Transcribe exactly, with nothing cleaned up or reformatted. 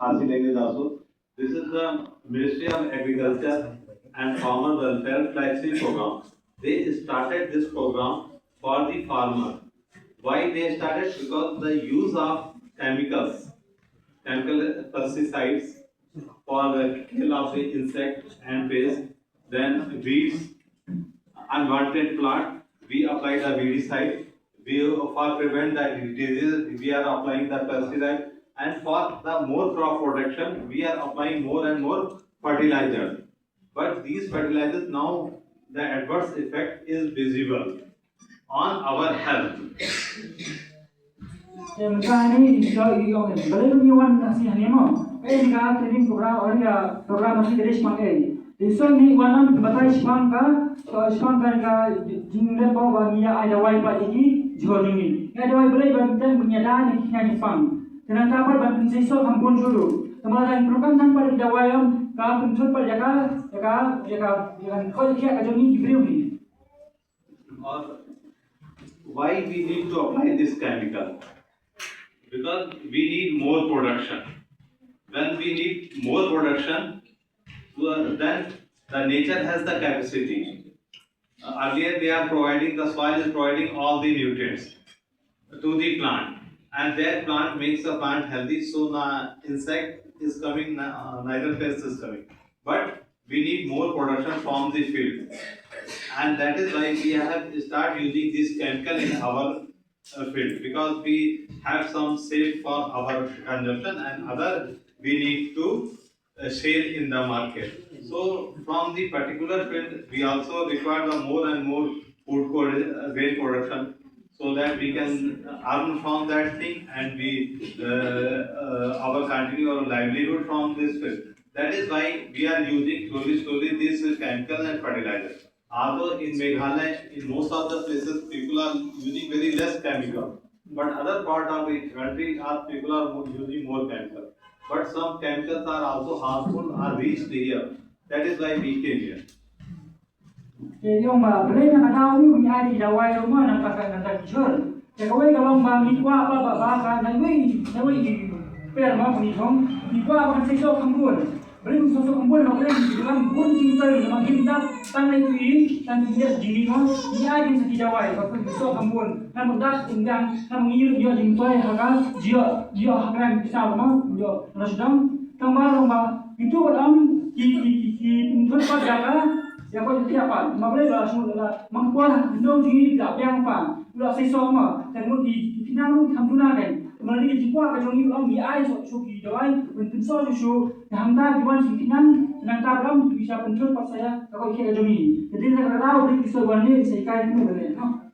Khasi language also. This is the Ministry of Agriculture and Farmer Welfare flagship program. They started this program for the farmer. Why they started? Because the use of chemicals, chemical pesticides for the kill of the insect and pest, then weeds, unwanted plant, we apply the weedicide. We, for prevent the diseases, we are applying the pesticide. And for the more crop production, we are applying more and more fertilizer. But these fertilizers now, the adverse effect is visible on our health. Em ka ni so i ong em bele ni wan na si hani mo. Em ka training program or ya program si dere shmang e. Di so ni wan am batai shmang ka, so shmang ka ka jing le po ba ni ya ai dawai pa iki jor ni. Ya dawai bele ba ten punya da ni kina ni pang. Kena ta pa ba ni so ham pun suru. Kama dan program tan pa dawai am ka pun pa ya ka ya ka ya ka ya ka ko ya ka jong ni ki briew ni. Or why we need to apply this chemical? Because we need more production. When we need more production, well, then the nature has the capacity. Uh, earlier, they are providing, the soil is providing all the nutrients to the plant, and that plant makes the plant healthy, so the insect is coming, uh, neither pest is coming. But we need more production from the field, and that is why we have start using this chemical in our uh, field, because we have some saved for our consumption and other we need to uh, sell in the market. So from the particular field, we also require the more and more food co- uh, grain production, so that we can earn from that thing and we uh, uh, our continue our livelihood from this field. That is why we are using slowly, slowly this chemical and fertilizer. Although in Meghalaya, in most of the places, people are using very less chemical. But other part of the country, our people are mo- using more chemical. But some chemicals are also harmful, are reached here. That is why we came here. Te yong ba bele na ka dau ni ai di dawai lo ma na ka ka na ka jor. Te ka wei ka long ba ni kwa ba ba ba ka na wei na wei di per ma ni thong ni kwa ba ka se so kham bun. Bring so so kham bun ma bring di lam bun jing tai ma gin da tan le tu i tan di ya jing ni ma ni ai din sa ki dawai ba kun so kham bun. Kan da in dang kan ni yo jing tai ha ka jio jio ha kan sa ma yo na sdang. Tang ba long ba itu ba lam ki ki ki ki pun thot ba ja ka ya ko ki apa ma bring ba su la ma kwa no jing ni la biang pa la se so ma kan mo ki ki nang ru kham tu na kan ma ni ki kwa ka jong ni long ni ai so so ki dawai pun pun so so so. Nang ta ki wan sing kinan, nang ta bram tu bisa pentul pasaya ka ko ki ka jomi. Jadi nang ta bram tu bisa wan ni sai kai tu ne no.